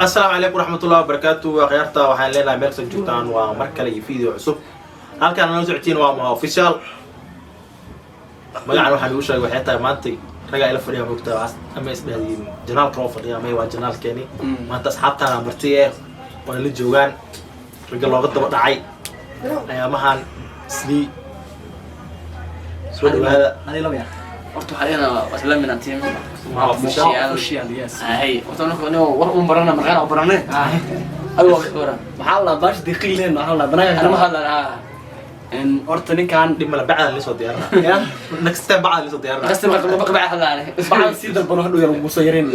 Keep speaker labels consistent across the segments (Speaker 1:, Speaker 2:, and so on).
Speaker 1: Asalaamu calaykum waraxmatullahi wabarakaatu. Akhyaarta, waxaan leenahay meel kasta joogtaan, waa mar kale iyo video cusub. Halkaan nala socotiin waa Moha Official. Magacan waxaan igu sheegay waxay tahay maantay ragaa ila fadhiya, moogtaa, ama isdhahdiin channelka loo fadhiya. May, waa channelkeeni. Maanta asxaabtaana marti eh waana la joogaan ragga looga daba dhacay ayaamahan islii. Soo dhawaada.
Speaker 2: Horta waxaa leenahay waa islaamina team.
Speaker 1: Moha Official.
Speaker 3: Official, yes.
Speaker 2: Hay, horta anaka anigo war un barana, markaan u barane adigo waa waran.
Speaker 3: Maxaa la baash deqiil leen, waxaa la banaanka.
Speaker 2: Ana ma hadlan ah.
Speaker 3: Horta ninkan
Speaker 1: Dhib male, bacdan lisoo diyaarina.
Speaker 3: Ya.
Speaker 1: Next time bacdan lisoo diyaarina.
Speaker 2: Kasta ma qabac hadlaane.
Speaker 3: Bacdan sii dalbano, hadhow yar ugu soo yareen.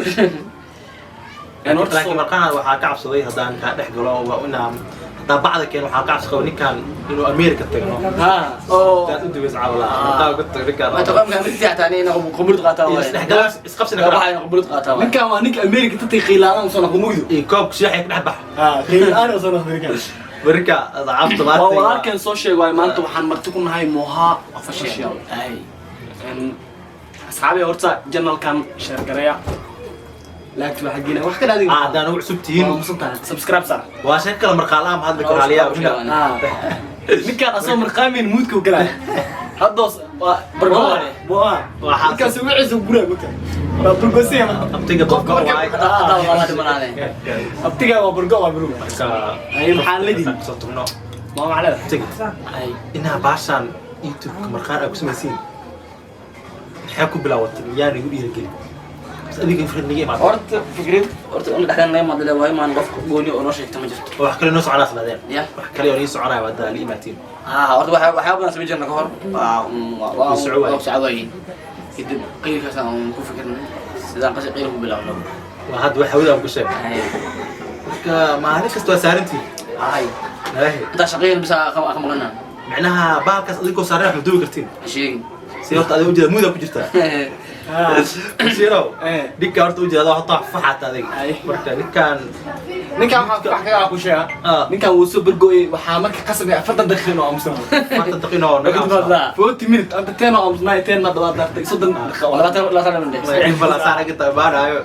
Speaker 3: Horta
Speaker 1: Laakiin markaan waxaa ka cabsaday haddaan kaa dhex galo, waa inaa haddaa bacda keen, waxaa ka cabsi qaba ninkan inuu America tagno.
Speaker 3: Ha.
Speaker 2: Oo.
Speaker 1: Intaan u dugeys caawla markaa uga tago ninkan.
Speaker 2: Ma taqaan ka mid tahay ina qumulad qaataa.
Speaker 1: Iyo isdhexgal isqabsina
Speaker 2: waay
Speaker 1: kara.
Speaker 2: Waxa ina qumulad qaataa waay.
Speaker 3: Ninkan waa ninka America tatay qiilaan usoo noqdo, mugdo.
Speaker 1: Iyo koobka shaaxa ka dhex bax.
Speaker 3: Ha, qiilaan usoo noqdo ninkan.
Speaker 1: Marka asxaabta
Speaker 3: waa
Speaker 1: maanta
Speaker 3: walaalkeen soo sheeg waay. Maanta waxaan marti ku nahay Moha Official.
Speaker 2: Hay.
Speaker 3: Asxaabi, horta channelkan share gareeya, laagta waxaa geynaya wax kale adiga.
Speaker 1: Ah, haddaan ugu cusub tihiin.
Speaker 3: Waa musan tahay, subscribe saar.
Speaker 1: Waa sheeko kale, marqaalaha ma hadli karo haliyaa.
Speaker 3: Ninkaan asoo marqaamin muudka u galaya haddoos waa
Speaker 2: Burgo waaye.
Speaker 3: waa
Speaker 1: Waxaa-
Speaker 3: ninkaas wiciisa guraya mugta, waa burgosiya marka.
Speaker 1: Abtiga
Speaker 3: Qofka
Speaker 1: burgo
Speaker 3: marka-
Speaker 1: waay.
Speaker 2: Hadda waa dhimanaane.
Speaker 3: Abtiga waa burgo, waa burgo.
Speaker 1: Marka
Speaker 3: Ay, maxaa leedihin?
Speaker 1: Soo tugno.
Speaker 3: Waa maxaa leedahay?
Speaker 1: Abtiga,
Speaker 2: Hay.
Speaker 1: inaa baashaan YouTube-ka marqaan ay ku samaysiin maxaa ku bilaawatay? Miyaan igu dhiirigelin bas adiga fikrad niga imaatay?
Speaker 2: Horta fikrad, horta una dhexdaan naga madle waay, maan qof gooni oo noo sheegta ma jirto.
Speaker 1: Oo wax kale noo soconaa isnaadeen.
Speaker 2: Ya.
Speaker 1: Wax kale oo nii soconaya haddaa la imaatiin.
Speaker 2: Ha, horta waxa badan samayn jirna ka hor waa waa
Speaker 1: Way soco waayeen.
Speaker 2: Waa soco waayeen. Kadib qiilkaas aan ku fikirnay sidaan qashin qiil ku bilaawno.
Speaker 1: Waa hadda wax hawada aan ku sheeg.
Speaker 2: Hay.
Speaker 1: Marka maalin kasta waa saarantiin.
Speaker 2: Hay.
Speaker 1: Hay.
Speaker 2: Intaa shaqeyn bisa ka maqanaa.
Speaker 1: Micnaha bahalkaas adigoo saaran wax ma duubi kartiin.
Speaker 2: Sheegin.
Speaker 1: Si horta adiga ujeeda muuda ku jirtaa Shirow.
Speaker 3: Eh.
Speaker 1: Ninka horta ujeeda horta wax faxaata adiga.
Speaker 3: Ay.
Speaker 1: Marka ninkan
Speaker 3: Ninkaan waxaa wax kaga ku sheega.
Speaker 1: Ah.
Speaker 3: Ninkaan wuu soo burgooyey, waxaa marka qasabay 40 daqiiqo inuu aamusan.
Speaker 1: 40 daqiiqo oo naga aamusan.
Speaker 3: 40 minute anta 10 oo aamusnaa, 10 na dhawaad daartay, 30 daqiiqo.
Speaker 2: 20 minute.
Speaker 1: Magaciin bala saara ka tabaanayo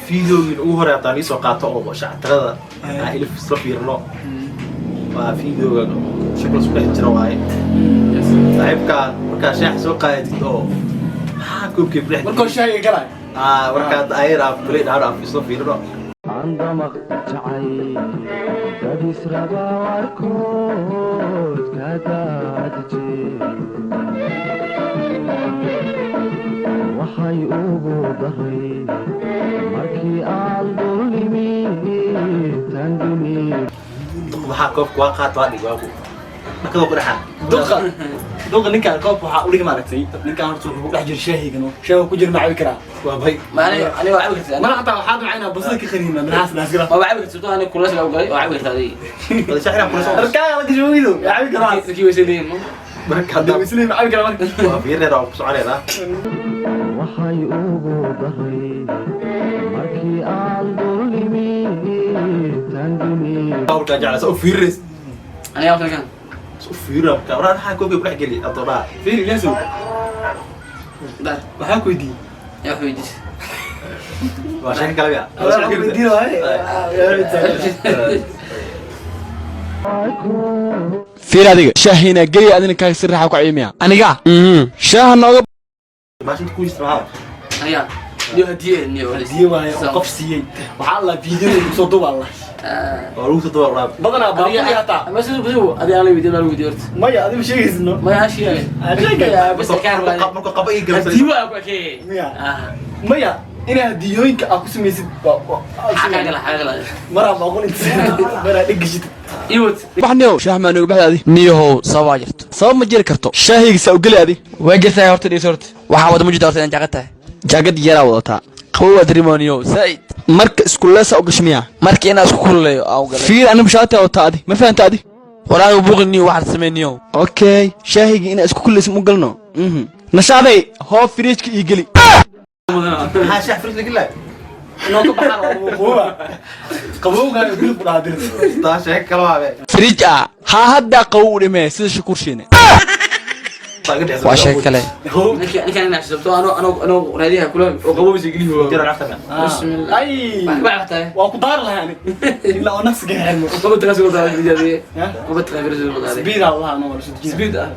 Speaker 1: videogin ugu horey haddaan iisoo qaato oo shactirada aan ilif isla fiirno, waa videoga shakla isku dhex jira waaye. Saaxiibkaan markaa shaax soo qaadatid oo maxaa koobkii ku dhex
Speaker 3: Markuu shaahiga galay.
Speaker 1: Ah, markaa ayar aan kuley dhaano aan isla fiirno.
Speaker 4: Andamaq jacay dad israba warkood ka daadije, waxay ugu daray markii aan dulnimi tan duni.
Speaker 1: Waxaa koobka waa qaat, waa dhig, waa ku dhakadoo ku dhexaa.
Speaker 3: Duqa, duqa, ninkaan koobka waxaa udhig maaragtay. Ninkaan horta wuxuu ku dhex jira shaahigan, shaahiga ku jira ma cabi karaa?
Speaker 1: Waa bay.
Speaker 2: Ma ani ani waa cabi kartaa.
Speaker 3: Mana xataa waxaa dhacay inaa basada ka qaniina madaxaas naaskala.
Speaker 2: Ma waa cabi kartaa, ani kulaas la galay, waa cabi kartaa adiga.
Speaker 1: Wada shaaxina kula soo.
Speaker 3: Arkaaga la gasho wiido yaa cabi karaa.
Speaker 2: Dadkii way leeyihiin.
Speaker 1: Marka
Speaker 3: hadda
Speaker 1: hadda
Speaker 3: wisli ma cabi karaa marka.
Speaker 1: Waa fiirneeda, waa ku soconeynaa.
Speaker 4: Waxay ugu daray markii aan dulnimi tan duni.
Speaker 1: Bawlkaa jecla sa u fiirinays.
Speaker 2: Aniga horta kan
Speaker 1: Sa u fiirina marka waraa maxaa koobkii ku dhex geli adoo dhaha.
Speaker 3: Fiiri Ilyasow.
Speaker 2: Dar.
Speaker 3: Waxaa ku weydiiyey.
Speaker 2: Yaa wax weydiis.
Speaker 1: Waa sheeko kale miya?
Speaker 3: Waxaa ku weydiin waaye.
Speaker 5: Fiir, adiga shaahina geli, adina kaaga si raaxa ku caymiya aniga shaaha nooga.
Speaker 1: Maashinta ku jirta maxaa?
Speaker 2: Aniga niyo hadiye niyo.
Speaker 3: Hadiye waaye oo qof siiyey, waxaa la video soo duuba alla.
Speaker 1: Waa lagu soo duba.
Speaker 3: Badanaa baaquli hataa.
Speaker 2: Ma sidoo sidoo adiga aan la weydiin, la weydiin horta.
Speaker 3: Maya, adiga sheegaysid no.
Speaker 2: Ma aan sheegay.
Speaker 3: Sheegaya.
Speaker 2: Bas kaar waa.
Speaker 1: Markuu qaba ii galabsay.
Speaker 2: Hadiye waa ku akee.
Speaker 3: Miya?
Speaker 2: Ah.
Speaker 3: Maya, inaa hadiyooyinka aad ku samaysid
Speaker 2: Xagaa gala, xagaa gala.
Speaker 3: Maraa baaquli maraa dhegashid.
Speaker 2: Iwad.
Speaker 5: Baxniyow, shaah maa nooga baxda adi?
Speaker 2: Niyahow, sabaa jirto.
Speaker 5: Sabab ma jiri karto, shaahayga saa u geli adi.
Speaker 2: Waa jirtaa, horta dhis, horta waxaa wada mujida horta inaan jaakad tahay.
Speaker 5: Jaakad yaraa wadataa.
Speaker 2: Qabow waa dareemoniyo saaid.
Speaker 5: Marka iskuleesa u gasho miyaa?
Speaker 2: Marka inaa isku kululeeyo aan u galay.
Speaker 5: Fiir, anigu shaati wataa, adi ma fahanta adi?
Speaker 2: Walaahi buuqi niyo, waxaad sameyn niyo.
Speaker 5: Okay, shaahayga inaa isku kuleysa mu galno. Nashaaday, hoo firiijka ii geli.
Speaker 1: Maxaa shaah fridge laga lahay?
Speaker 2: Inoo ka baxaan oo
Speaker 3: qabowga qabowga gulub ku dhaha dirin.
Speaker 1: Taa sheeko kale waabe.
Speaker 5: Firiij ah haa, haddaa qabow u dhimee sida shukurshiine.
Speaker 1: Qofta iga dhexda.
Speaker 2: Waa sheeko kale. Ninkan inaa sabto ano raadiyaha kula oo qabowisa geliyo.
Speaker 1: Jira nafta.
Speaker 2: Bismillah.
Speaker 3: Ay.
Speaker 2: Wax tahay.
Speaker 3: Waa ku daar lahaa ani. Ilaa oo nafsiga xirmo.
Speaker 2: Qabad kaas oo daad diyaadiye.
Speaker 3: Ya?
Speaker 2: Qabad kaas oo daad.
Speaker 3: Speed Allah anoo wala soo dejiyaa.
Speaker 2: Speed ah.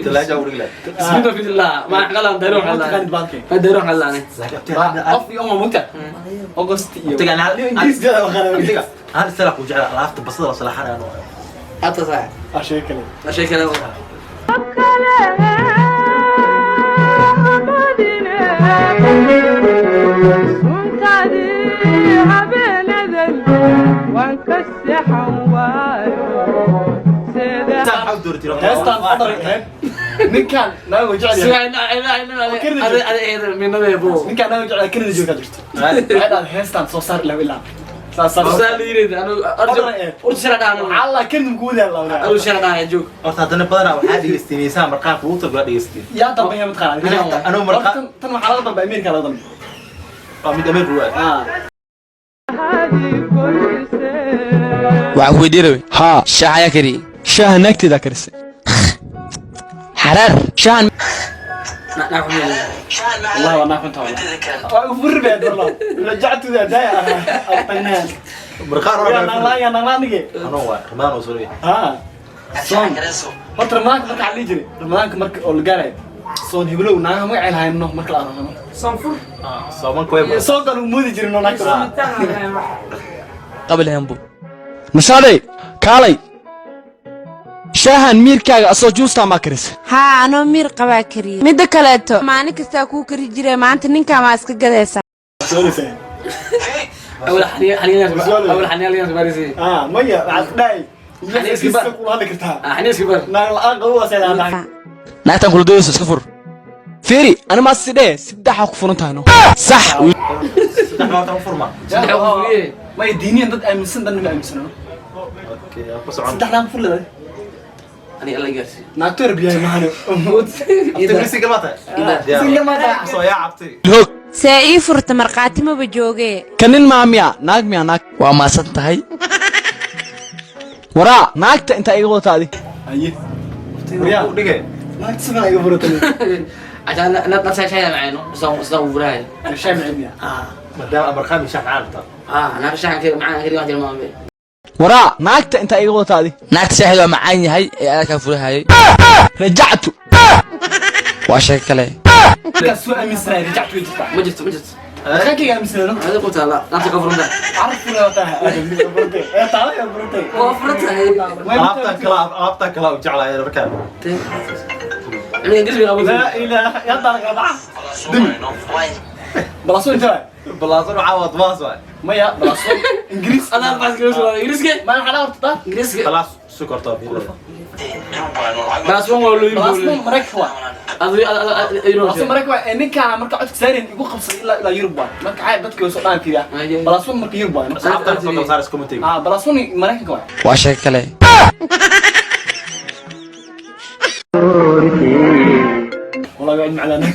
Speaker 1: Talaaja ugu dhigla.
Speaker 2: Speed of illah. Ma qalan daro
Speaker 3: Ma
Speaker 2: qalan.
Speaker 3: taqaanid baalkee.
Speaker 2: Ma daro qalan.
Speaker 3: Qof iyo uma mugta. August iyo.
Speaker 1: Abtiga
Speaker 3: Ingiriis jada la qaran.
Speaker 1: Abtiga hal sala ku jecel alaabta basada la salaxanayo.
Speaker 2: Hata sax.
Speaker 3: Ah, sheeko kale.
Speaker 2: Waa sheeko kale.
Speaker 1: Maxaa dooratay?
Speaker 3: Heestaan qadar ahayd. Ninkan naago jecel yahay.
Speaker 2: Sugaa ina ina ina minada bo.
Speaker 3: Ninkan naago jecel yahay Canada joogtaa jirto. Waxay dhahday heestaan soo saar ilaa ilaa. Saas saas.
Speaker 2: Soo liirid anu arjo urtu shara dhaano.
Speaker 3: Allah Canada ku wada Allah.
Speaker 2: Anu shara dhaano joog.
Speaker 1: Horta haddana badanaa waxaa dhegeystiinaysaa marqaanka ugu talgala dhegeystiin.
Speaker 3: Yaa dambeeya mid qaran.
Speaker 1: Anuu marqaan-
Speaker 3: Tan waxaa laga dambeeya Amerika laga dambeeya.
Speaker 1: Waa mid Ameerika waay.
Speaker 3: Ah.
Speaker 2: Waxaan ku weydiin rabay.
Speaker 5: Haa.
Speaker 2: Shaaha ayaa kariyey.
Speaker 5: Shaaha naagteedaa karisay.
Speaker 2: Xaraar. Shaahan.
Speaker 3: والله وانا كنت والله وفر بعد والله رجعت ذا داي الطنان
Speaker 1: Marqaan
Speaker 3: يا
Speaker 1: hore.
Speaker 3: نغلا يا نغلا نيجي
Speaker 1: Anuu waay. Ramadaan oo soo dhigay.
Speaker 3: ها صوم horta ramadaanka marka waxaa la dhihi jiray ramadaanka marka oo la gaarayo soon heblow naagaha magacay lahayn no marka la arko.
Speaker 1: Soomanka way badan.
Speaker 3: Soonkan uu moodi jiray no naagta.
Speaker 2: Qabl hembo.
Speaker 5: Nashaaday, kaalay. Shaahan miirkaaga asoo juustaa maa karisay?
Speaker 6: Haa, anoo miir qabaa kariye. Midda kaleeto, maalin kastaa kuu kari jire, maanta ninkaa maa iska gadaysaa?
Speaker 3: Soonaysaa.
Speaker 2: أول حنيا حنيا أول حنيا لينا باريسي.
Speaker 3: Ah, maya waxaad dhahay
Speaker 2: Xaniis
Speaker 3: iskiisa
Speaker 2: kibar.
Speaker 3: kula hadli kartaa.
Speaker 2: حنيا كبر.
Speaker 3: Naag la'aan qabow waa seedaa.
Speaker 2: Naagtan kula doonayso iska fur.
Speaker 5: Fiiri, ani maa sidhee saddexaa ku furan tahay no. Sax.
Speaker 1: Saddex maanta ku furma.
Speaker 2: Saddex ku furiye.
Speaker 3: Maya, diiniyan dad aaminsan dhan ma aaminsano.
Speaker 1: Okay, aan ku socon.
Speaker 3: Saddexdaan fur leedahay.
Speaker 2: أنا الله يقاسي.
Speaker 3: Naagto erbiyahay mahane.
Speaker 1: Abtiga single ma tahay?
Speaker 3: Single ma tahay.
Speaker 1: Soo yaa cabti.
Speaker 5: Hoog.
Speaker 6: See ii furta? Markhaati maba joogee.
Speaker 5: Ka nin maa miya naag miya naag?
Speaker 2: Waa maasan tahay.
Speaker 5: Waraa, naagta intaa iga wadataa adi.
Speaker 3: Haye.
Speaker 1: Abtiga ku dhigay.
Speaker 3: Naagta sidan iga furatay.
Speaker 2: عشان لا لا شاي معينه بس بس وراي.
Speaker 3: Shay macimiya.
Speaker 1: Maadaama marqaan iyo shaah macaan rabtaa.
Speaker 2: اه انا شاي كثير معاه كثير واحد ما أبي.
Speaker 5: Waraa, naagta intaa iga wadataa adi.
Speaker 2: Naagta shaaxid waa macaan yahay ee aad ka furahayay.
Speaker 5: Rajactu.
Speaker 2: Waa sheeko kale.
Speaker 3: Ninkaas soo aaminsanay rajactu way jirtaa.
Speaker 2: Ma jirto, ma jirto.
Speaker 3: Dhaqankayga aaminsanay no.
Speaker 2: هذا قلت لا naagta ka furanta.
Speaker 3: Caraf fura wataa. Furtay. Ee taala ya furtay.
Speaker 2: Waa furantay.
Speaker 1: Alaabtan kala u jeclahay markaan.
Speaker 2: Aniga Ingiriis bay.
Speaker 3: لا إله يا طارق أضعف دمي بلاصون انت.
Speaker 1: Balaasan waxaa waa dumaas waay.
Speaker 3: ميا بلاصون انجليز.
Speaker 2: انا اربع سكيلو ingiriiska.
Speaker 3: ما انا حلاوة
Speaker 2: Ingiriiska.
Speaker 1: Balaas sokorta waa biyo.
Speaker 2: Balaas waa loo.
Speaker 3: بلاصون maraykanka waa.
Speaker 2: Adu
Speaker 3: Balaaswan maraykanka waa ninkaan marka codka saareen igu qabsaday ilaa Yurub waa marka caay dadka way soo dhaan fiiriya. Balaaswan marka Yurub waa.
Speaker 1: Asxaabtan soo kala saaris commentiga.
Speaker 3: Ah, balaaswan maraykanka waa.
Speaker 2: Waa sheeko kale.
Speaker 3: والله يقعد معنا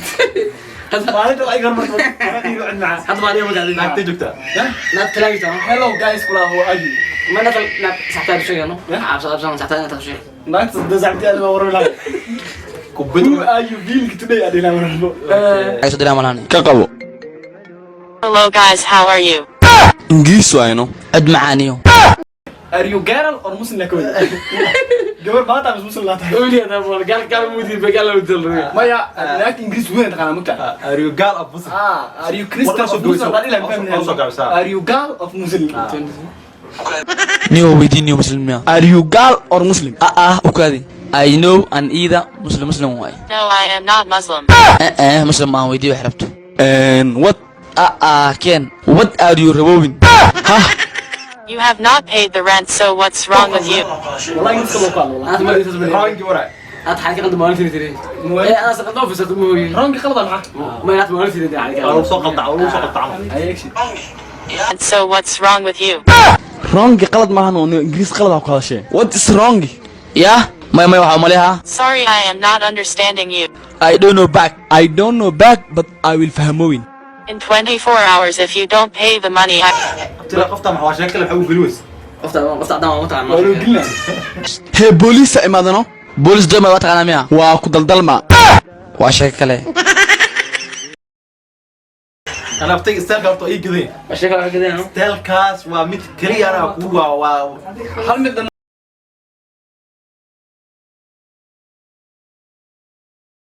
Speaker 3: maalinta la igar marka يقعد معنا.
Speaker 2: Hadda baa adiga magaca.
Speaker 1: Naagtay joogtaa.
Speaker 2: Naagta talaagta.
Speaker 3: Hello guys, kula how are you?
Speaker 2: Ma naagta naag saxtaa sheegano. Cabsa cabsa saxtaa inta sheeg.
Speaker 3: Naagta dazacti ana waran lahaa.
Speaker 1: Kubid.
Speaker 3: Who are you feeling today? Adina waran.
Speaker 2: Ay soo diraa malahan.
Speaker 5: Ka qabo.
Speaker 7: Hello guys, how are you?
Speaker 5: Ingiriis waayno.
Speaker 2: Cod macaaniyo.
Speaker 3: Are you girl or Muslim? La kooda gabar maanta ama Muslim la tahay?
Speaker 2: Weligeeda bool gaal gaal mudi gaal mudi.
Speaker 3: Maya, naagta Ingiriis weyn taqaanaa mugta.
Speaker 1: Are you girl of Muslim?
Speaker 3: Ah, are you Christian
Speaker 1: Warka soo
Speaker 3: of Muslim?
Speaker 1: gabeyso.
Speaker 3: Baan ilaa fahmin.
Speaker 1: Soo gabaysaa.
Speaker 3: Are you girl of Muslim?
Speaker 2: Niyo weydiin niyo muslim miya?
Speaker 5: Are you girl or Muslim?
Speaker 2: Ah ah, ukaadi. I know and either Muslim Muslim waay.
Speaker 7: No, I am not Muslim.
Speaker 2: Eh eh, Muslim maahan, weydiiyo wax rabto.
Speaker 5: And what?
Speaker 2: Ah ah, ken what are you rabowin?
Speaker 5: Hah.
Speaker 7: You have not paid the rent, so what's wrong with you?
Speaker 3: Wallahi Ingiriiska loo qaado wallahi.
Speaker 1: Wrong waray.
Speaker 2: Aad xalka qaldan maalintii tiri. Ee ana saqado officer ma ogi.
Speaker 3: Wrong qaldan maxaa?
Speaker 2: Ma inaad maalintii tiri.
Speaker 1: Waa lagu soo qaldaa, waa lagu soo qaldaa camal.
Speaker 3: Ay action.
Speaker 7: And so what's wrong with you?
Speaker 5: Wrong qalad maahan oo Ingiriis qalad aa ku hadashee. What is wrong?
Speaker 2: Ya may may waxa umaleha.
Speaker 7: Sorry, I am not understanding you.
Speaker 2: I don't know back.
Speaker 5: I don't know back, but I will fahmowin.
Speaker 7: In 24 hours, if you don't pay the money, I
Speaker 1: Abtiga qofta maxaa waa sheeko kale maxaa u geli weyse?
Speaker 2: Qofta qofta adaan ma taqaan.
Speaker 3: Waa loo gelinaa.
Speaker 5: Hee, booliisa imaadano.
Speaker 2: Boolis doma waa taqaanaa miya?
Speaker 5: Waa ku daldalma.
Speaker 2: Waa sheeko kale.
Speaker 1: Ana abtay styleka horta waa ii gadeen.
Speaker 2: Waa sheeko kale gadeen.
Speaker 1: Stylekaas waa mid keliya anaa kugu waa
Speaker 3: Hal mid.